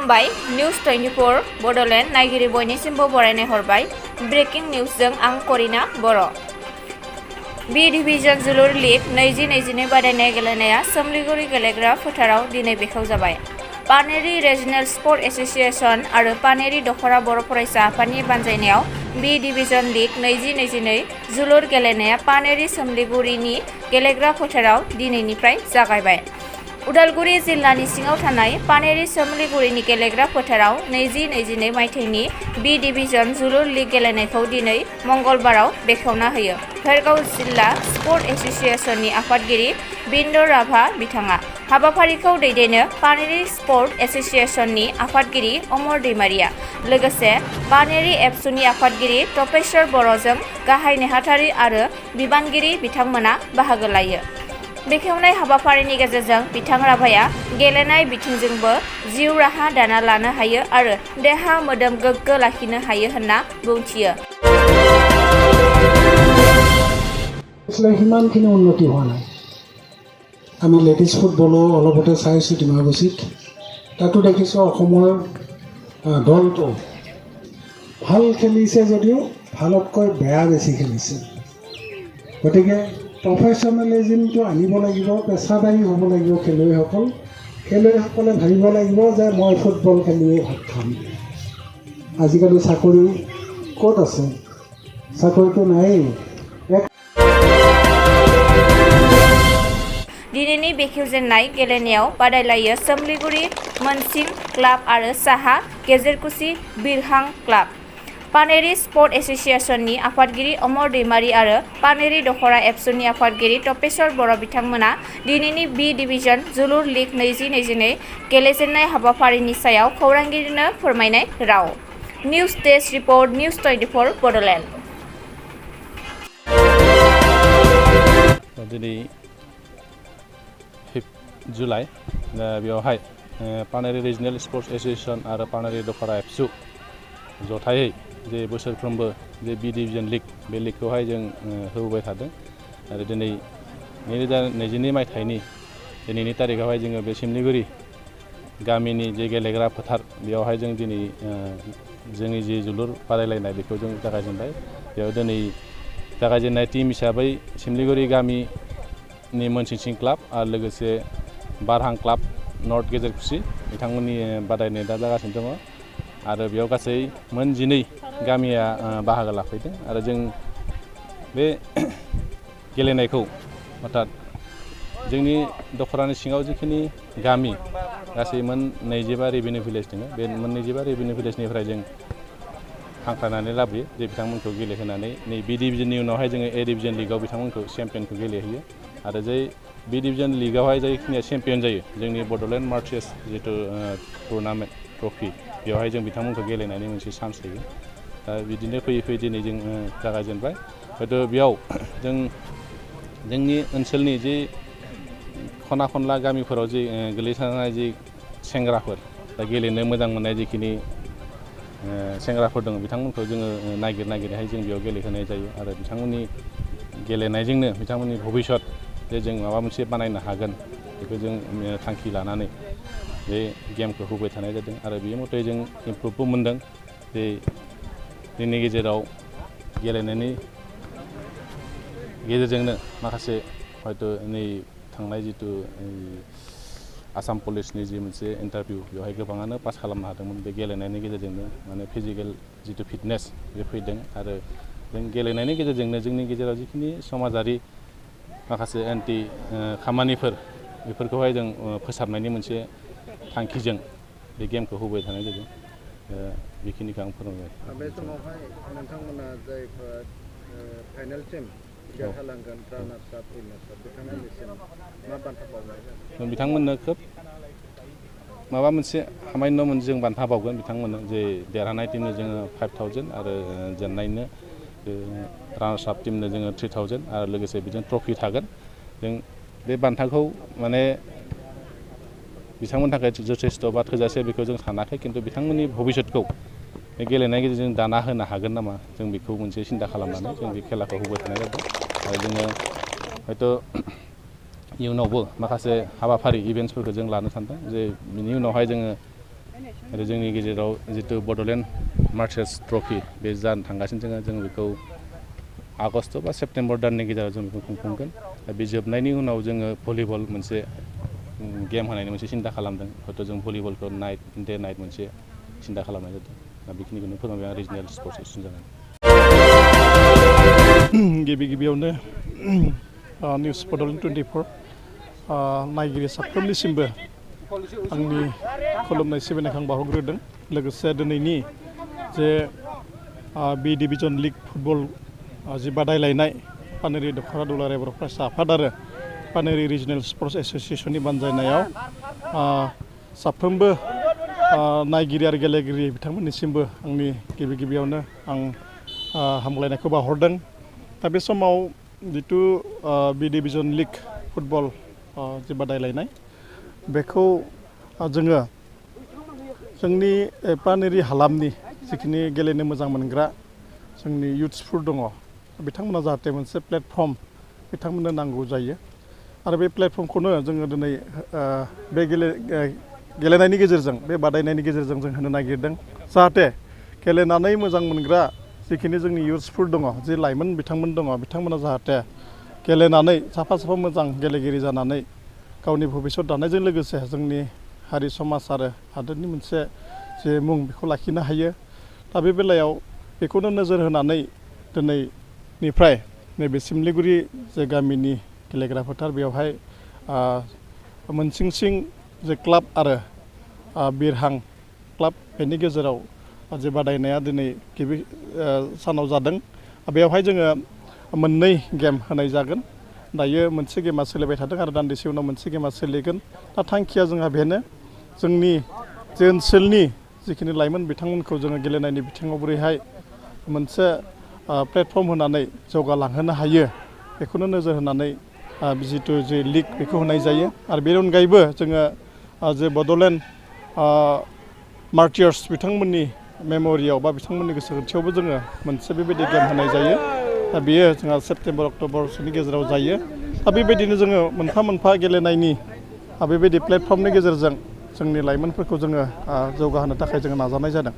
खुलुमबाय निउज 24 बड'लेण्ड नायगिरि बयनिसिमबो बरायनाय हरबाय ब्रेकिं निउजजों आं करिना बर'। बी डिभिजन जोलुर लीग 2022 बादायनाय गेलेनाया सोमलिगुरि गेलेग्रा फोथाराव दिनै बेखेवजाबाय। पानेरि रिजनेल स्पर्ट एसोसिएशन आरो पानेरि दखरा बर' फरायसा आफादनि बानजायनायाव बी डिभिजन लीग 2022 जोलुर गेलेनाया पानेरि सोमलिगुरिनि गेलेग्रा फोथाराव दिनैनिफ्राय जागायबाय। उदालगुरि जिल्लानि सिङाव थानाय पानेरि सोमलिगुरिनि गेलेग्रा फोथाराव 2022 मायथाइनि बी डिभिजन जोलुर लीग गेलेनायखौ दिनै मंगलबाराव बेखेवना होयो। भेरगाव जिल्ला स्पर्ट एसोसिएशननि आफादगिरि बिन्द राभा बिथाङा हाबाफारिखौ दैदेनो पानेरि स्पर्ट एसोसिएशननि आफादगिरि अमर दैमारिया लोगोसे पानेरि एबसुनि आफादगिरि तपेश्वर बर'जों गाहाय नेहाथारि आरो बिबानगिरि बिथांमोना बाहागो लायो। बेखेवनाय हाबाफारिनि गेजेरजों बिथां राभाया गेलेनाय बिथिंजोंबो जिउ राहा दाना लानो हायो आरो देहा मोदोम गोग्गो लाखिनो हायो होनना बुंथियो। সিমানখিনি উন্নতি হোৱা নাই। আমি লেডিজ ফুটবলো অলপতে চাইছোঁ ডিমাকুছিত, তাতো দেখিছোঁ অসমৰ দলটো ভাল খেলিছে যদিও ভালতকৈ বেয়া বেছি খেলিছে। গতিকে প্ৰফেশ্যনেলিজিমটো আনিব লাগিব, পেছাদাৰী হ'ব লাগিব খেলুৱৈসকল। খেলুৱৈসকলে ভাবিব লাগিব যে মই ফুটবল খেলিয়ে ভাত খাম। আজিকালি চাকৰি ক'ত আছে? চাকৰিটো নায়েই। दिनैनि बेखेवजेननाय गेलेनायाव बादायलायो सोमलिगुरि मोनसिं क्लाब आरो साहा गेजेरकुसि बिरहां क्लाब। पानेरि स्पर्ट एसोसिएशननि आफादगिरि अमर दैमारि आरो पानेरि दखरा एबसुनि आफादगिरि तपेश्वर बर' बिथांमोना दिनैनि बी डिभिजन जोलुर लीग 2022 गेलेजेननाय हाबाफारिनि सायाव खौरांगिरिनो फोरमायनाय राव। News desk report news 24 Bodoland. दिनै 5 जुलाइ बेवहाय पानेरि रिजनेल स्पर्ट्स एसोसिएशन आरो पानेरि दखरा एबसु जथायै जे बोसोरफ्रोमबो जे बी डिभिजन लीग बे लीगखौहाय जों होबोबाय थादों आरो दिनै 2022 मायथाइनि दिनैनि तारिखआवहाय जोङो बे सिमलिगुरि गामिनि जे गेलेग्रा फोथार बेयावहाय जों दिनै जोंनि जे जोलुर बादायलायनाय बेखौ जों जागायजेनबाय। बेयाव दिनै जागायजेननाय टीम हिसाबै सिमलिगुरि गामिनि मोनसिंसिं क्लाब आरो लोगोसे बारहां क्लाब नर्थ गेजेरकुसि बिथांमोननि बादायनाय दा जागासिनो दङ आरो बेयाव गासै मोन 12 गामिया बाहागो लाफैदों आरो जों बे गेलेनायखौ अर्थात जोंनि दखरानि सिङाव जिखिनि गामि गासै मोन 25 रेभिनिउ भिलेज दङ। बे मोन 25 रेभिनिउ भिलेजनिफ्राय जों हांख्रायनानै लाबोयो जे बिथांमोनखौ गेलेहोनानै नै बी डिभिजननि उनावहाय जोङो ए डिभिजन लीगआव बिथांमोनखौ चेम्पियनखौ गेलेहोयो आरो जै बी डिभिजन लीगआवहाय जायखिनिया चेम्पियन जायो जोंनि बड'लेण्ड मार्चेस जितु टुर्नामेन्ट ट्रफि बेवहाय जों बिथांमोनखौ गेलेनायनि मोनसे चान्स होयो। दा बिदिनो फैयै फैयै दिनै जों जागायजेनबाय। हयथ' बेयाव जों जोंनि ओनसोलनि जि खना खनला गामिफोराव जि गोलैसोनाय जि सेंग्राफोर दा गेलेनो मोजां मोननाय जिखिनि सेंग्राफोर दङ बिथांमोनखौ जोङो नागिरनानै जों बेयाव गेलेहोनाय जायो आरो बिथांमोननि गेलेनायजोंनो बिथांमोननि भबिष्यत जे जों माबा मोनसे बानायनो हागोन बेखौ जों थांखि लानानै बे गेमखौ होबाय थानाय जादों आरो बे मथे जों इमप्रुभबो मोनदों जे जोंनि गेजेराव गेलेनायनि गेजेरजोंनो माखासे हयथ' नै थांनाय जितु आसाम पुलिसनि जि मोनसे इन्टारभिउ बेवहाय गोबाङानो पास खालामनो हादोंमोन। बे गेलेनायनि गेजेरजोंनो माने फिजिकेल जितु फिटनेस बे फैदों आरो जों गेलेनायनि गेजेरजोंनो जोंनि गेजेराव जिखिनि समाजारि माखासे एन्टि खामानिफोर बेफोरखौहाय जों फोसाबनायनि मोनसे थांखिजों बे गेमखौ होबाय थानाय जादों। बेखिनिखौ आं फोरमायबाय। बे समावहाय नोंथांमोना जायफोर फाइनाल टीम देरहालांगोन रानार्स आप उइनार्स आप बिथांमोननिसिम मा बान्था बावनाय जागोन? बिथांमोननो खोब माबा मोनसे सामान्य जों बान्था बावगोन बिथांमोननो जे देरहानाय टीमनो जोङो 5000 आरो जेननायनो रानार्स आप टीमनो जोङो 3000 आरो लोगोसे बिदिनो ट्रफि थागोन। जों बे बान्थाखौ माने बिथांमोननि थाखाय जथेस्थ' बा थोजासे बेखौ जों सानाखै, खिन्थु बिथांमोननि भबिष्यतखौ बे गेलेनायनि गेजेरजों दाना होनो हागोन नामा जों बेखौ मोनसे सिन्था खालामनानै जों बे खेलाखौ होबाय थानाय जादों आरो जोङो हयथ' इयुनावबो माखासे हाबाफारि इभेन्ट्सफोरखौ जों लानो सानदों जे बिनि उनावहाय जोङो आरो जोंनि गेजेराव जितु बड'लेण्ड मार्चार्स ट्रफि बे जानो थांगासिनो जों बेखौ आगष्ट बा सेप्तेम्बर दाननि गेजेराव जों बेखौ खुंफुंगोन दा बे जोबनायनि उनाव जोङो भलिबल मोनसे गेम होनायनि मोनसे सिन्था खालामदों हयथ' जों भलिबलखौ नाइट डे नाइट मोनसे सिन्था खालामनाय जादों दा बेखिनिखौनो फोरमायबाय आं रिजनेल स्पर्ट्स एसोसियेसन जानानै गिबियावनो निउस बड'लेण्ड 24 नायगिरि साफ्रोमनिसिमबो आंनि खुलुमनाय सिबिनायखौ आं बावहरग्रोदों लोगोसे दिनैनि जे बि डिभिजन लिग फुटबल जि बादायलायनाय पानेरि दख'रा दुलाराय बर' फरायसा आफाद आरो पानेरि रिजनेल स्पर्ट्स एसोसिएशननि बानजायनायाव साफ्रोमबो नायगिरि आरो गेलेगिरि बिथांमोननिसिमबो आंनि गिबियावनो आं हामलायनायखौ बावहरदों दा बे समाव जितु बि डिभिजन लिग फुटबल जि बादायलायनाय बेखौ जोङो जोंनि पानेरि हालामनि जिखिनि गेलेनो मोजां मोनग्रा जोंनि युथ्सफोर दङ बिथांमोना जाहाथे मोनसे प्लेटफर्म बिथांमोननो नांगौ जायो आरो बे प्लेटफर्मखौनो जोङो दिनै बे गेलेनायनि गेजेरजों बे बादायनायनि गेजेरजों जों होनो नागिरदों जाहाथे गेलेनानै मोजां मोनग्रा जिखिनि जोंनि युथ्सफोर दङ जि लाइमोन बिथांमोन दङ बिथांमोना जाहाथे गेलेनानै साफा मोजां गेलेगिरि जानानै गावनि भबिष्यत दानायजों लोगोसे जोंनि हारि समाज आरो हादोरनि मोनसे जे मुं बेखौ लाखिनो हायो दा बे बेलायाव बेखौनो नोजोर होनानै दिनैनिफ्राय नैबे सिमलिगुरि जे गामिनि गेलेग्रा फोथार बेवहाय मोनसिंसिं जे क्लाब आरो बिरहां क्लाब बेनि गेजेराव जे बादायनाया दिनै गिबि सानाव जादों बेवहाय जोङो मोननै गेम होनाय जागोन दायो मोनसे गेमा सोलिबाय थादों आरो दान्दिसे उनाव मोनसे गेमा सोलिगोन दा थांखिया जोंहा बेनो जोंनि जे ओनसोलनि जिखिनि लाइमोन बिथांमोनखौ जोङो गेलेनायनि बिथिङाव बोरैहाय मोनसे प्लेटफर्म होनानै जौगालांहोनो हायो बेखौनो नोजोर होनानै जितु जे लिग बेखौ होनाय जायो आरो बेनि अनगायैबो जोङो जे बड'लेण्ड मार्टियार्स बिथांमोननि मेम'रियाव बा बिथांमोननि गोसोखांथियावबो जोङो मोनसे बेबायदि गेम होनाय जायो दा बेयो जोंहा सेप्तेम्बर अक्ट'बरसोनि गेजेराव जायो दा बेबायदिनो जोङो मोनफा गेलेनायनि बेबायदि प्लेटफर्मनि गेजेरजों जोंनि लाइमोनफोरखौ जोङो जौगाहोनो थाखाय जोङो नाजानाय जादों